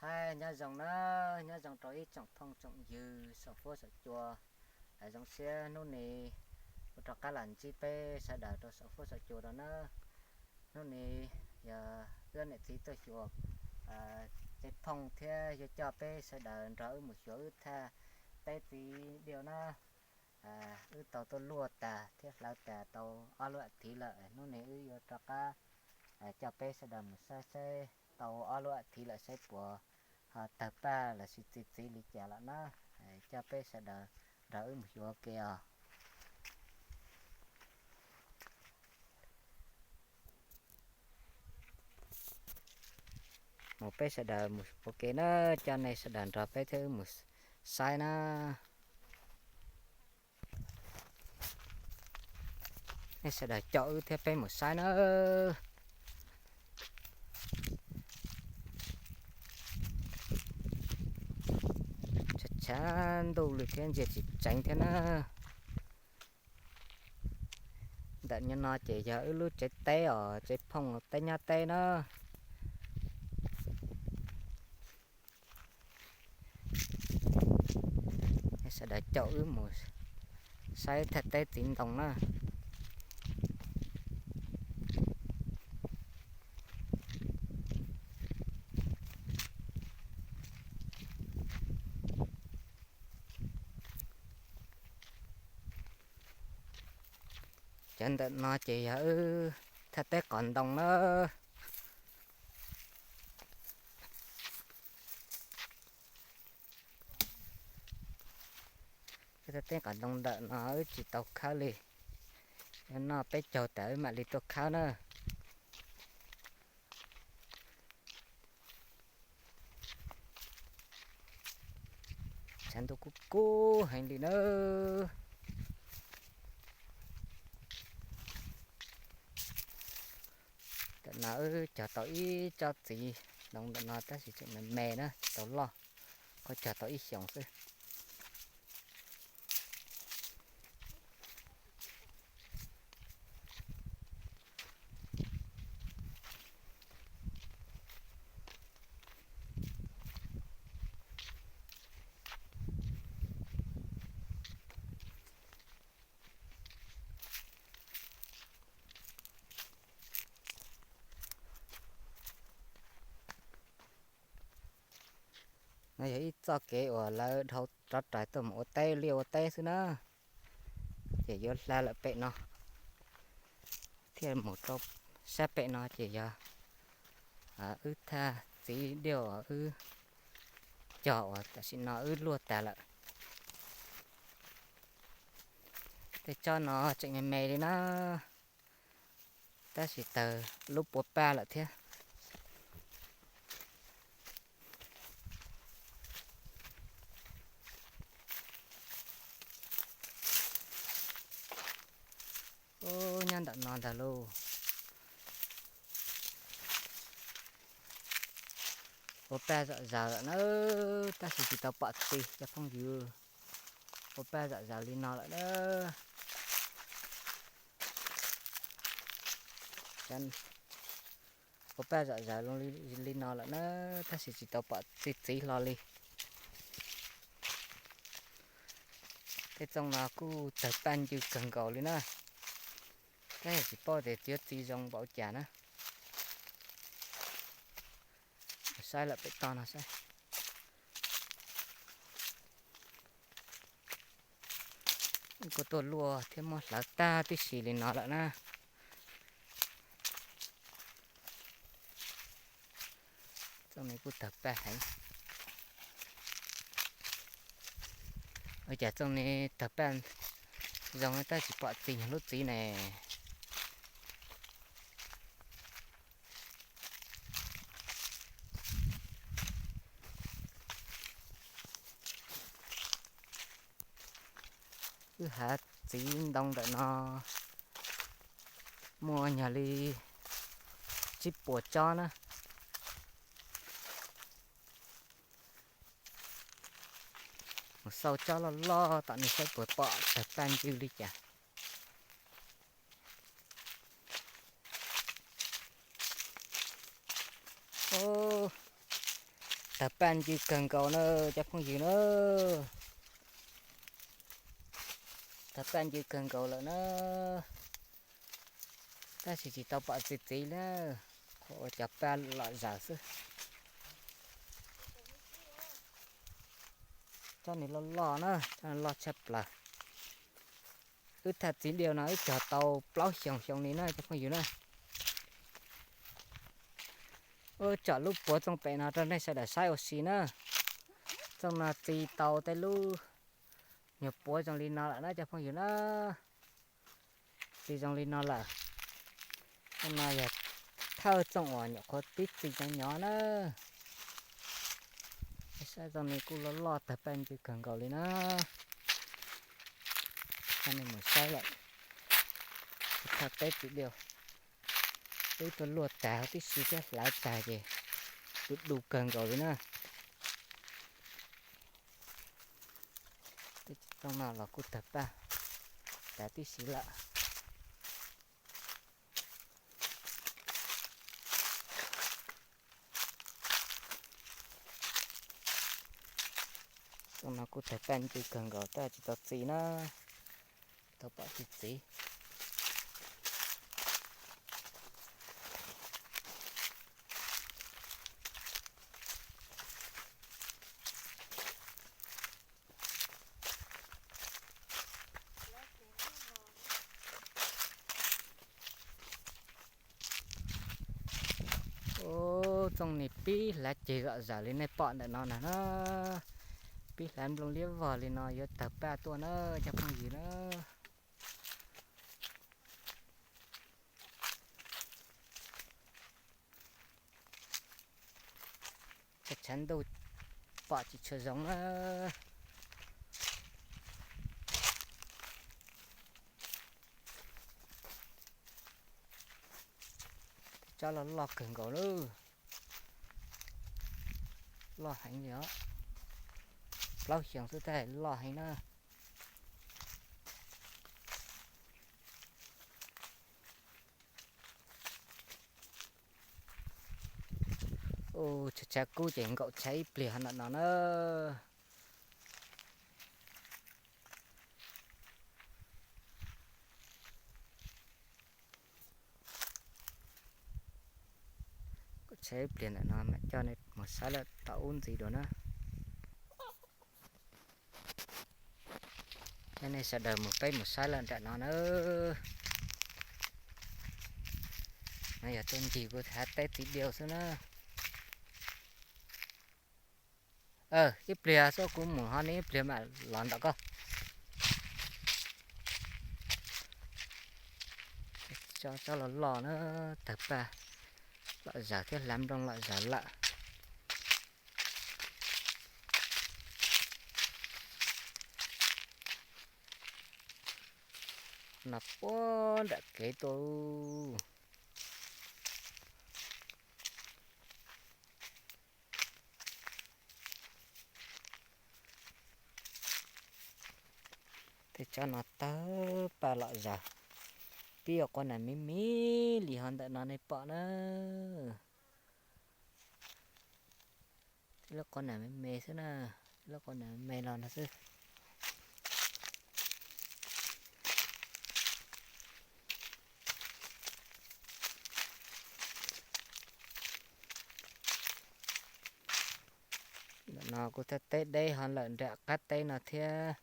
Hais nyob zoo na, nyob zoo rau ib tsoom phooj tsoom ywg saum fuab saum cua. Zoo siab hnub no kuv rov qab los ntsib peb sawv daws rau saum fuab saum cua rau na. Hnub no yog wb niam txiv tuaj xyuas tsev phooj thiab yuav coj peb sawv daws nrog wb mus xyuas wb thaj teb txiv diaj na. Wb tau tuaj luaj tas thiab hlawv tas tau ob lub a thiv lawm, hnub no wb yuav rov qab coj peb sawv daws mus saib saib tau ob lub a thiv lawm saib puas ho tawg paj los sis txi txiv li cas lawm na. Coj peb sawv daws nrog wb mus xyuas ua ke os. Mus peb sawv daws mus ua ke na, coj nej sawv daws nrog peb thiab wb mus saib na. Nej sawv daws caum wb thiab peb mus saib na. Tshav tshav ntuj li thiab ntsia tsis tseev thiab na. Ntawm no ces yog wb lub tsev teb os, tsev phooj teb nyab teb na. Sawv daws caum wb mus saib thaj teb txiv ntoo na. Cov ntawm no ces yog wb thaj teb qos ntoo na. Thaj teb qos ntoo ntawm no wb tsis tau khawb li, yog noj peb caug tas wb mam li tuaj khawb na. Tshav ntuj kub kub heev li na. Ntawm no wb cog tau ib tsob txiv ntoo ntawm no tab sis tseem me me na, tsis tau loj, kuj cog tau ib xyoos xwb. No yog ib txoj kev uas lawv dhau rov rais tuaj mus ua teb liaj ua teb xwb na. Ces yuav hla lawm pem no thiaj mus rau sab pem no ces yog wb thaj txiv diaj uas wb cog uas tam sim no wb luaj tas lawm. Tej tsob no tseem me me li na, tab sis tawg lub pua paj lawm thiab. Ub, nyob ntawm no ntag lauj. Pua paj zom zaws lawm na, tab sis tsis tau pom txiv cov phooj ywg. Pua paj zom zaws li no lawm na. Pua paj zom zaws li no lawm na, tab sis tsis tau pom txiv txiv hlo li. Tej txooj no kuj tawg paj ncw kawg nkaus li na, tab sis tsis paub tias txiv txiv zoo npaum cas na. Saib lawm pem toj no saib. Kuj tuaj luaj thiab muab hlawv tag tib si li no lawm na. Txooj no kuj tawg paj heev. Ua cas txooj no tawg paj zoo tab sis pom txiv nyuag lub txiv ne. Wb hav txiv ntoo ntawm no muaj nyuag li tsib puas tsob na. Mus xauj tsob loj loj tom no saib puas pom tawg paj ncw li cas. Ub, tawg paj ncw kawg nkaus na cov phooj ywg na. Tawg paj ncw kawg nkaus lawm na. Tab sis tsis tau pom txiv txiv na, qhuav ua cov paj lom zaws xwb. Tsob no loj loj na, tsob no loj tshaj plaws. Wb tham txiv diaus no wb cog tau plaub xyoos xyoo li na cov phooj ywg na. Wb tsom lub puav txooj pem no rau nej sawv daws saib ua si na. Txooj no txi tau tej lub nyuag puav zoo li no lawm na cov phooj ywg na. Txi zoo li no lawm. Txooj no yog thawj txooj uas nyuam qhuav pib txi nyob nyob na. Saib txooj no kuj loj loj tawg paj ncw kawg nkaus li na. Coj nej mus saib lawm. Thaj teb txiv diaus, peb tuaj luaj tag tib si thiab hlawv tag ces du du kawg nkaus li na. Tej tsooj no los kuj tawg paj tag tib si lawm. Tsooj no kuj tawg paj ncw kawg nkaus tab tsis tau txi na. Tau pom txiv txiv. Ub, txooj ni pib hlav ceg zom zaws li nej pom ntawm no na na. Pib hlav nplooj liab vog li no yuav tawg paj tuaj na cov phooj ywg na. Tshav ntuj pom tsis tshua zoo na. Tsob loj loj kawg nkaus lawm. Loj heev li os. Plaub xyoos xwb tab loj heev na. Ub, tshav tshav kub ces nkaum tshav ib pliag ho ntawm no na. Nkaum tshav ib pliag ntawm no mam coj nej mus saib lawm tom ub ntxiv dua na. Coj nej sawv daws mus peb mus saib lawm nram no na. No yog tuaj ncig kuv hav teb txiv diaus xwb na. Ib pliag xwb kuv mus ho ne ib pliag mam los nram koj. Tsob loj loj na, tawg paj lom zaws thiab hlav nplooj lom zaws lawm. No puag nram kev tuaj. Tej tsob no tawg paj lom zaws, pib ua quav nas me me li ho ntawm no nej pom na. Tej lub quav nas me me xwb na, tej lub quav nas me me los no xwb. Ntawm no kuj thaj teb deb ho lawm nram qab teb no thiab.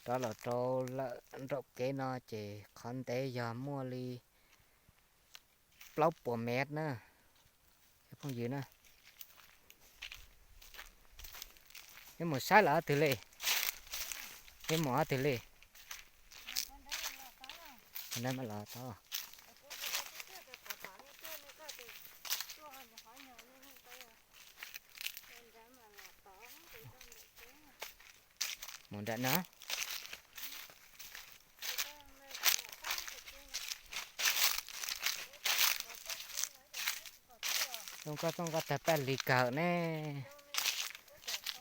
Rov los rau lawm nraum kev no ces qhov ntev yog muaj li plaub puas mev na, cov phooj ywg na. Yuav mus saib los ob twg li? Yuav mus ob twg li? Los tau. Mus nram no. Tsooj koj, tsooj koj tawg paj lig kawg ne.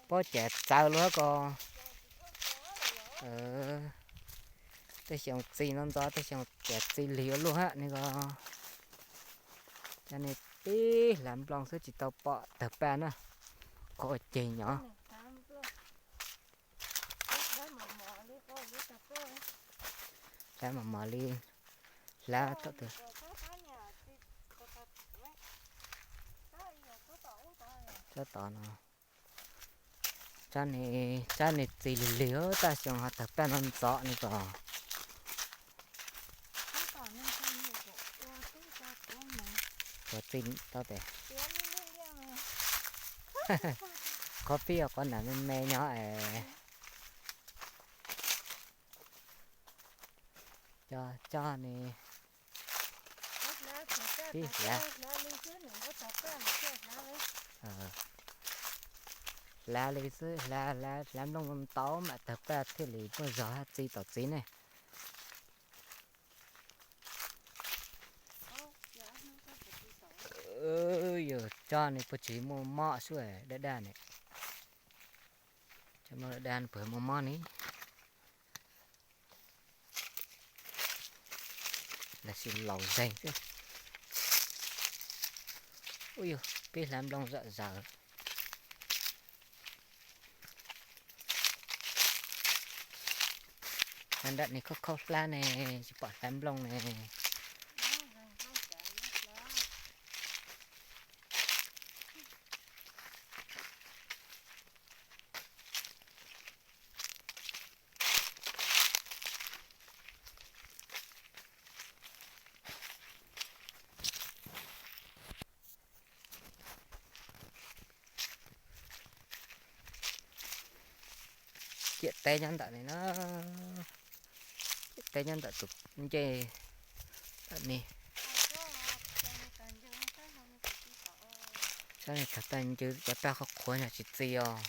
Pob cas txawv luaj ko. Tej xyoo txi no ntxov, tej xyoo cas txi lig ua luaj hab ne ko. Cov nej pib hlav nplooj xwb tsis tau pom tawg paj na. Kho ua ceg nyob. Hlab mos mos li, hlab thaum twg. Tsob tod no. Tsob ni, tsob ni txi lig lig, taj xyoo ho tawg paj ntxov ntxov ni ko. Puas txi tau tes? Qhov pib yog quav nam me me nyob es. Cov coj ni pib hlav. Hlav li xwb, hlav hlav li xwb, hlav hlav hlav nplooj ntau mam tawg paj thiaj li muaj zog hab txi tom txiv ne. Yog tsob ni puas tsis muaj mob xwb daj daj ne. Cov no daj daj puas muaj mob ni. Los sis laus zeeg xwb. Ub yug, peb hlav nplooj zom zaws. Nram ni khaub khaub hlab ne, tsis pom hlav nplooj ne. Ciam teb nyob ntawm ni na. Ciam teb nyob ntawm tus ncej ntawm ni. Tsob ni tawg tag ncw, cov paj qhuav qhuav no tsis txi os.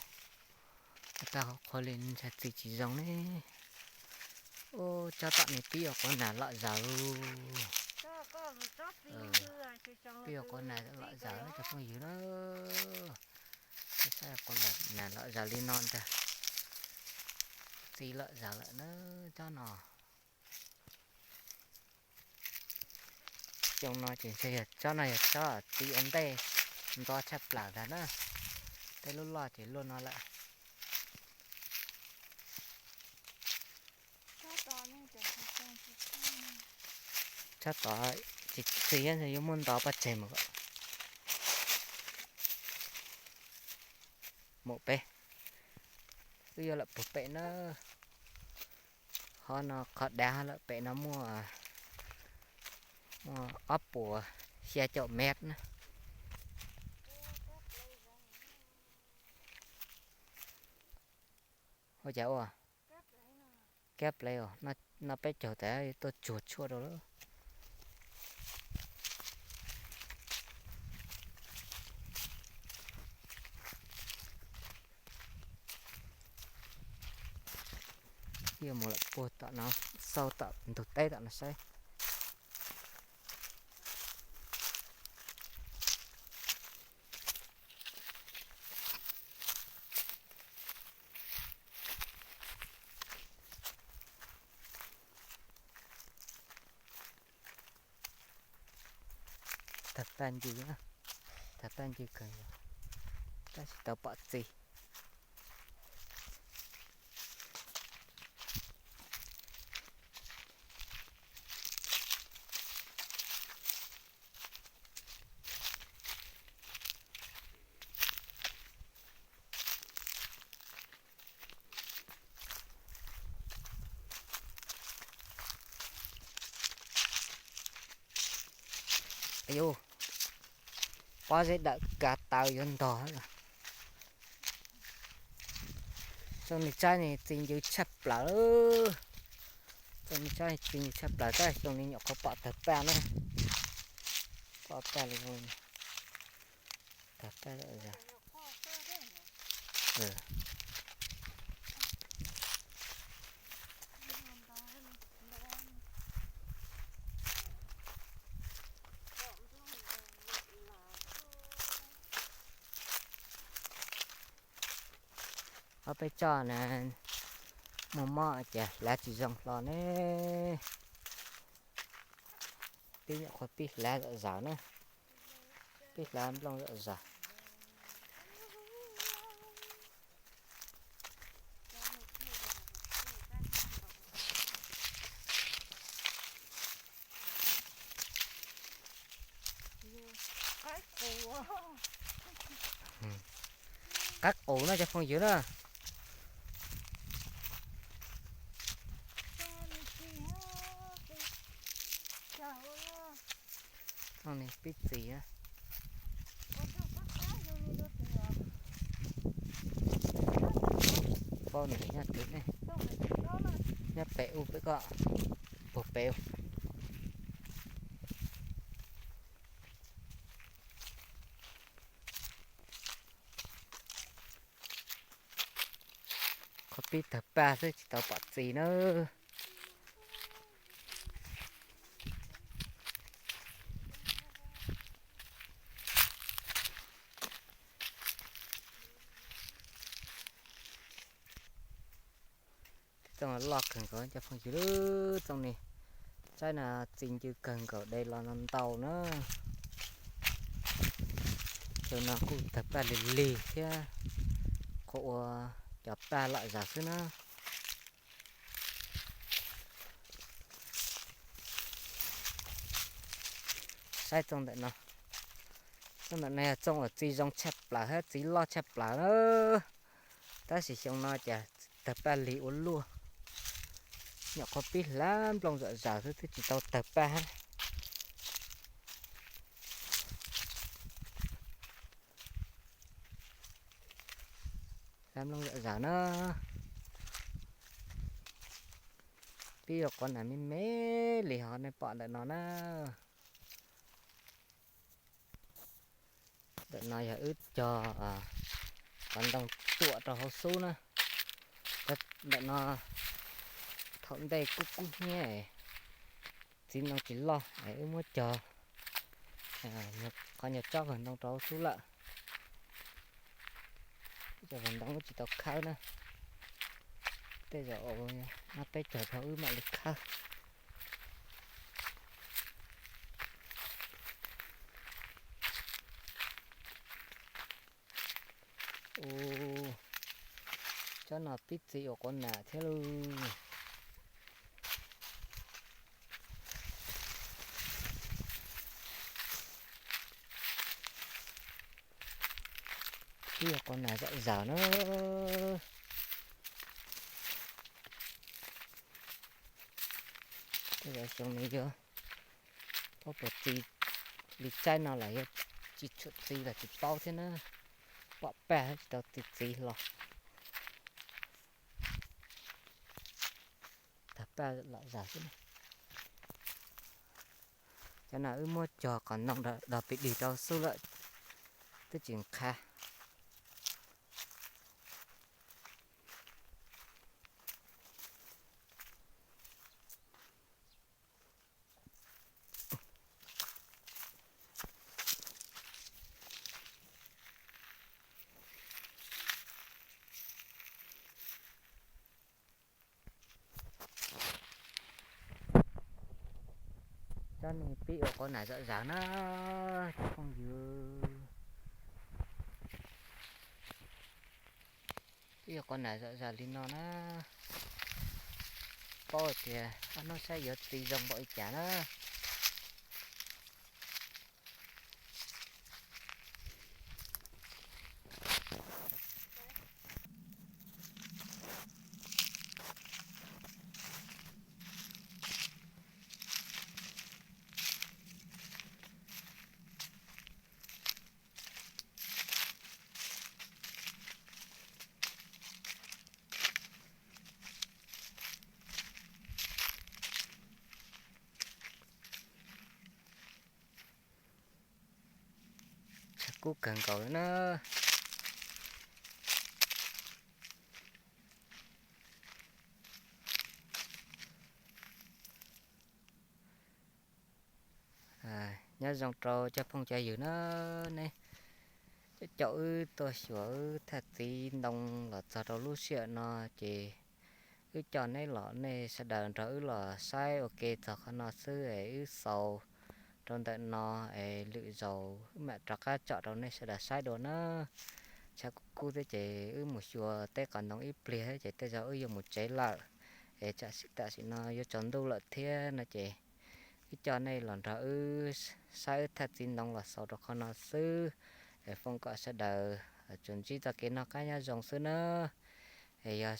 Cov paj qhuav qhuav li ntshai txi tsis zoo ne. Ub, cov tom ni pib ua quav nas lom zaws. Pib ua quav nas lom zaws cov phooj ywg na. Peb saib quav nas lom zaws li no ntag. Txi lom zaws lawm na, cov no. Xyoo no ces ntshe yog tsob no yog tsob txiv ua ntej ntxov tshaj plaws ntag na. Tej lub loj ces luaj no lawm. Tsob tod tsis txi, yuav muab ntov pov tseg mus. Mus pem, wb yuav lawm puag pem na. Qhov no qhov dav lawm, pem no muaj, muaj ob puas xya caum mev na. Ua cas ua kab plev os, no peb caug tas tuaj tsuag tshuaj rau lawm. Yuav mus lawm puag tom no, xauj tom ntug teb tom no saib. Tawg paj ncw, tawg paj ncw kawg, tab sis tau pom txiv. Yus, pob zeb dawm kav taw yuav ntog. Txoov ni tsaib ni txi ncw tshaj plaws. Txoov ni tsaib txi ncw tshaj plaws, tab xyoo ni nyuam qhuav pom tawg paj na. Pom paj li, tawg paj. Ob peb tsob na, muaj mob ces hlav tsis zoo hlo ne. Peb nyuam qhuav pib hlav zom zaws na, pib hlav nplooj zom zaws. Qab qus na cov phooj ywg na. Pib txiv na. Paub nws nyob twg ne. Nyob pem ub peb koj, puag pem ub. Qhov pib tawg paj xwb tsis tau pom txiv na. Txooj loj kawg nkaus cov phooj ywg, txooj ni tsaib no txi ncw kawg nkaus, de los no ntau na. Cov no kuj tawg paj lig lig thiab, qhov ua cov paj lom zem xwb na. Saib txooj ntawm no, txooj ntawm no yog txooj uas txi zoo tshaj plaws thiab txiv loj tshaj plaws na. Tab sis xyoo no cas tawg paj lig ua luaj, nyuam qhuav pib hlab nplooj zom zaws xwb twb tsis tau tawg paj hab. Hlab nplooj zom zaws na. Pib ua quav nas me me li ho nej pom ntawm no na. Ntawm no yog wb cog qos ntoo tuam rau hauv xub na. Ntawm no thaum ntej kub kub hnyiab, txiv ntoo tsis loj es wb muab cog qhov nyuag tsob vawg ntoo rau hauv xub lawm. Cov vawg ntoo wb tsis tau khawb na, tej zaum nab peb cog dhau wb mam li khawb. Ua, tsob no pib txiv ua quav nas thiab lauj. Pib ua quav nas zom zaws na. Tej zaum xyoo no yuav paub puas txi li tsaib no los yog tsis tshua txi los tsis paub thiab na. Pom paj tsis tau txi txiv los tawg paj lom zem xwb. Cov no wb muab cog qos ntoo dog pis dig rau xub lawm, twb tsis nqha. Tsob no pib ua quav nas zom zaws na, cov phooj ywg. Pib ua quav nas zom zaws li no na. Paub tias ob hnub saib yuav txi zoo npaum li cas na. Tshav kub kawg nkaus li na. Nyob zoo rau cov phooj cov ywg na, neb coj wb tuaj xyuas wb thaj txiv ntoo los txog rau lub sij hawm no ces wb coj neb los nej sawv daws nrog wb los saib ua ke txog qhov no xwb es wb xaus rau ntawm no es lwm zaus wb mam rov qab tsom rau nej sawv daws saib dua na. Tshav kub kub thiab ces wb mus xyuas teb qos ntoo ib pliag thiab ces tej zaum wb yuav mus tsev lawm es tam sim no yuav tsaus ntuj lawm thiab no ces wb coj nej los nrog wb saib wb thaj txiv ntoo los xaus rau qhov no xwb es foom kom sawv daws tsuas ntsib txoj kev noj qab nyob zoo xwb nawb. Es yog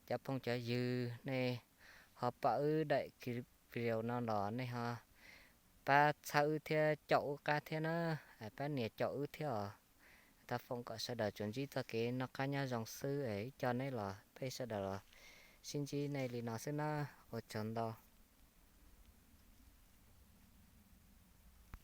cov phooj cov ywg nej ho pom wb daim video no los nej ho pab txhawb wb thiab caum wb qab thiab na, pab nias caum wb thiab os. Thov foom kom sawv daws tsuas ntsib txoj kev noj qab nyob zoo xwb es ib co neb los peb sawv daws los sib ntsib nej li no xwb na. Ua tsaug ntau.